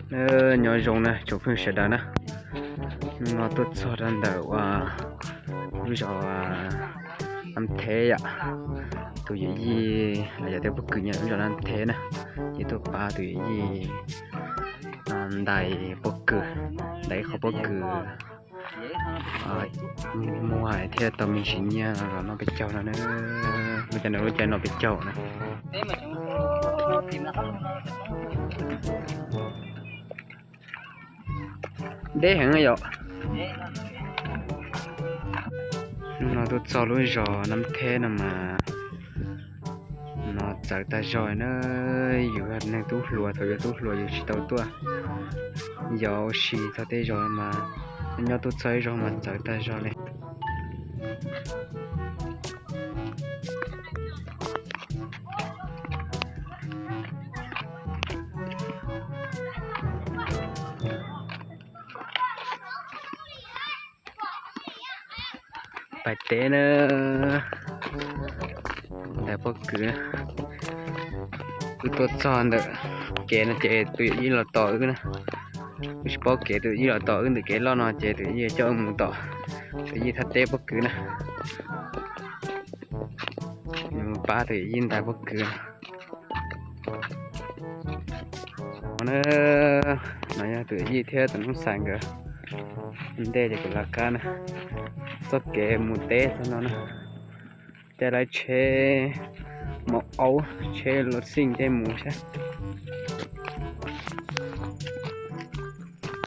Nyob zoo na tsoom phooj ywg sawv daws na, hnub no tuaj txog rau ntawm uas lub zos Nab Theb yom. Tus yawm yij los yog tej pob kws nyob lub zos Nab Theb na, ces tuaj pab tus yawm yij ntais pob kws, ntais ib qho pob kws muag thiaj tau me ntsis nyiaj los noj peb caug no na. Lub caij no lub caij noj peb caug na. Deb heev yom. Hnub no tuaj txog lub zos Nab Theb no mas no txawv tag zog na. Yus yog neeg tub hluas, thaum yus tub hluas yus tsis tau tuaj yos ua si txog tej zos mas nyob tuaj txog ib zos mas txawv tag zog li. Pais teb na, ntais pob kws. Wb tuaj txog ntawm kev no ces tus yawm yij los tos wb na. Wb tsis paub kev, tus yawm yij los tos wb ntawm kev loj no ces tus yawm yij coj wb mus tom, tus yawm yij thaj teb pob kws na. Mus pab tus yawm yij ntais pob kws. No na, no yog tus yawm yij thiab tus noob xais nkawd. Ntej ces kuv lawv qab na, txoj kev mus teb txog no na, caij lawv tsheb maum aub tsheb los xij tej mus thiab.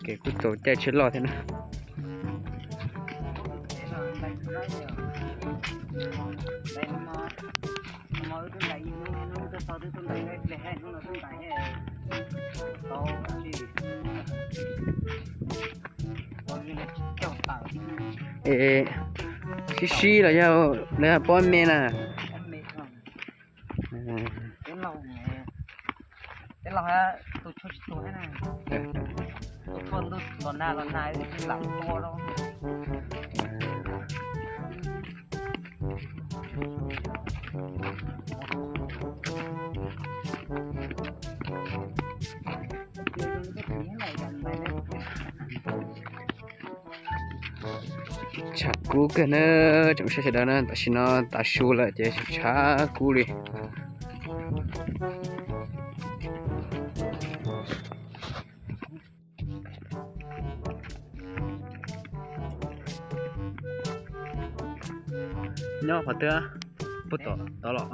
Kev kuj txaus caij tsheb loj thiab na. Es sib sib los yog, los yog pob me na? Tshav kub kawg na, tsoom saib sawv daws na, tam sim no tav su lawm ces tshav kub li. Nyob qhov twg? Puag tom tod los?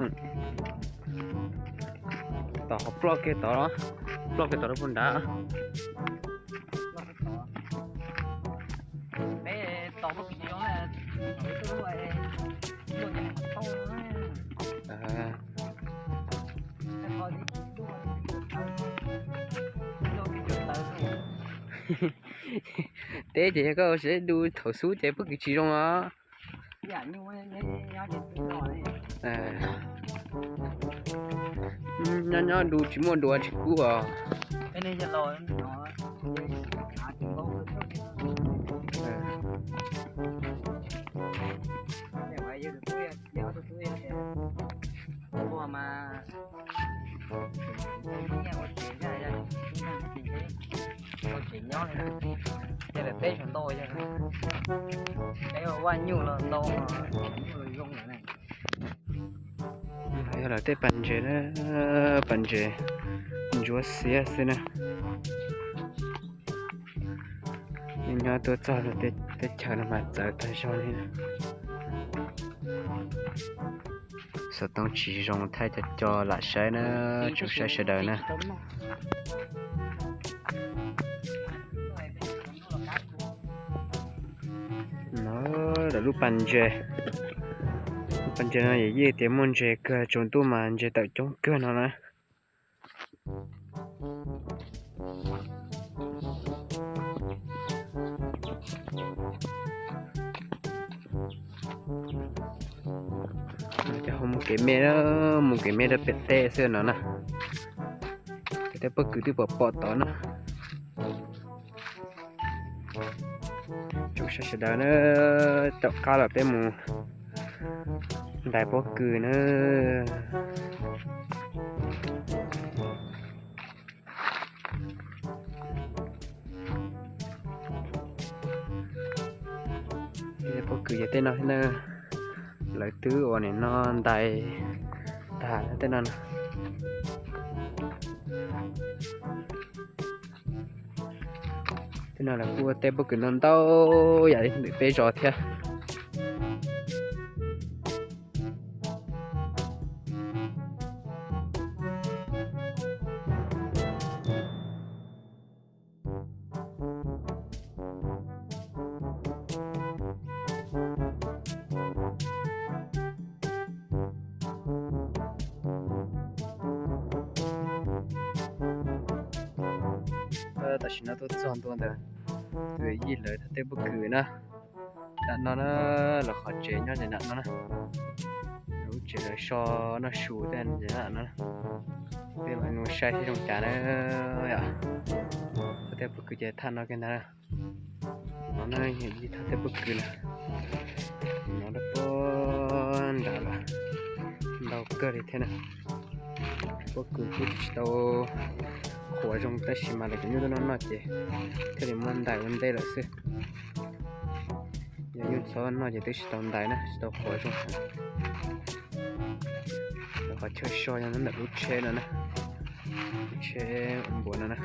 Tom qhov ploj kiag tod los? Ploj kiag tod rau puag nrad. Teb ces yog koj siv du thaum xub ces pob kws tsis zoo os. Nyob nyob du tsis muaj duav tsis kub os. Yog lawv tej pas ntses na, pas ntses ntsuab xiab xwb na. Nyob tuaj txog teb chaws no mas txawv tag zog li. Xov tooj tsis zoo thaij co co lam saib na, tsoom saib sawv daws na. No lawv lub pas ntses, lub pas ntses no yawm yij tias muaj ntses kawg, tsaus ntuj mas ntses tawm coob kawg no na. Ces ho mus kev me, mus kev me rau pem teb xwb no na. Ces tej pob kws twb pom pom tod na. Tsoom saib sawv daws na, caum qab los peb mus ntais pob kws na. Tej pob kws ces tej no na, lawv twb ua nim no ntais tag tej no na. Tej no lawv kuj ua tej pob kws no ntau yam li ntawm peb zos thiab. Tam sim no tuaj txog ntua ntawm tus yij lawv thaj teb pob kws na. Nram no na, lawv qhov tsev nyob ces nram no na. Lub tsev lawv so noj su tej no. Peb mam mus saib seb zoo cas na. Thaj teb pob kws ces thaj no kiag ntag. No na, yog yij thaj teb pob kws na. No rau puag nrad los ntau kawg li thiab na. Pob kws kuj tsis tau qhuav zoo tab sis mas lawv cov nyuj tuaj noj noj ces thiaj li muab ntais ua ntej lawm xwb. Yog nyuj txhob noj ces twb tsis tau ntais na, tsis tau qhuav zoo. Lawv qhov chaw so yog ntawm lub tsheb no na, lub tsheb npuas no na.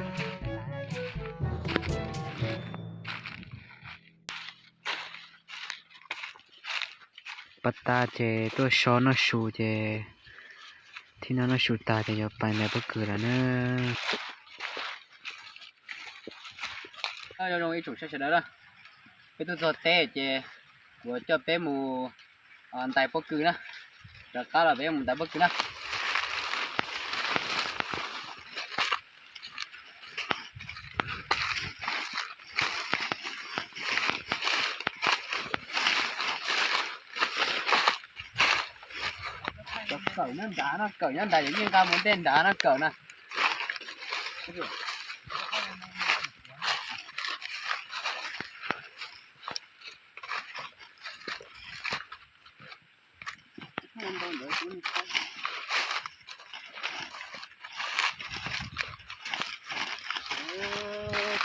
Pas tas ces tuaj so noj su ces thib no noj su tag ces yuav pais ntais pob kws lawm na. Nyob zoo ib tsoom saib sawv daws na, peb tuaj txog teb ces kuv coj peb mus ntais pob kws na. Rov qab los peb mus ntais pob kws na. Kawm nyob nrad no, kawm nyob nrad ces yeej nqa mus ntej nrad no kawm na.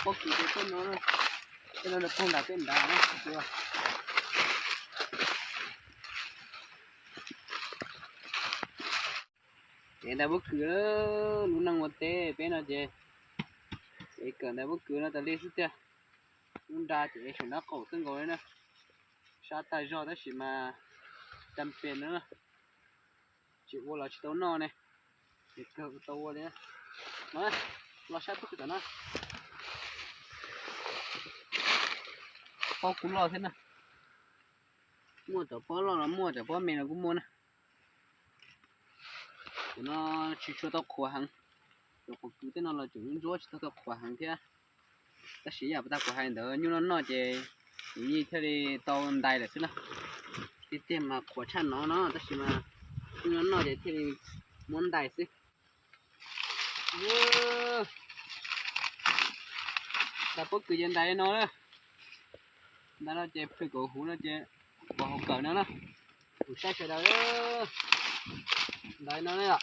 Pob kws tej no, tej no poob nrad tej nrad na. Ces ntais pob kws, lub neej ua teb peb no ces es kawm ntais pob kws no tas li xwb tiag. Lub nra ces saum nraub qaum xwb nkaus li na. Sab tag zog tab sis mas cas pes no na, tsis ua los tsis tau noj ne. Ces kawg tau ua li no, los saib pob kws tom no. Pob kuj loj thiab na. Muaj cov pob loj los muaj, cov pob me los kuj muaj na. Cov no tsis tshua tau qhuav heev. Cov pob kws tej no los tseem ntsuab tsis tau tau qhuav heev thiab. Tab sis yam pas tas kuv hais ntawd, nyuj noj noj ces kuv yeej thiaj li tau ntais lawm xwb na. Tiag tiag mas qhuav tshaj no no tab sis mas nyuj noj noj ces thiaj li muab ntais xwb. Ntais pob kws ces ntais li no na. Ntais no ces plhws kauv huv no ces pov hauv kawm no na. Kuv saib sawv daws, ntais no na yom.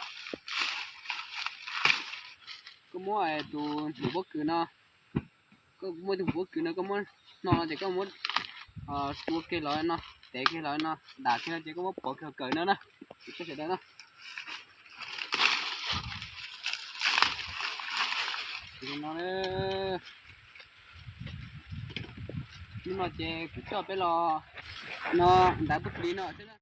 Koj muab tus ntxhuv pob kws no, koj muab tus ntxhuv pob kws no koj muab hno no ces koj muab tua kiag los no, tev kiag los no, dam kiag no ces koj muab pov kiag hauv kawm no na. Kuv saib sawv daws na. Hnub no ces kuv coj peb los no ntais pob kws no xwb na.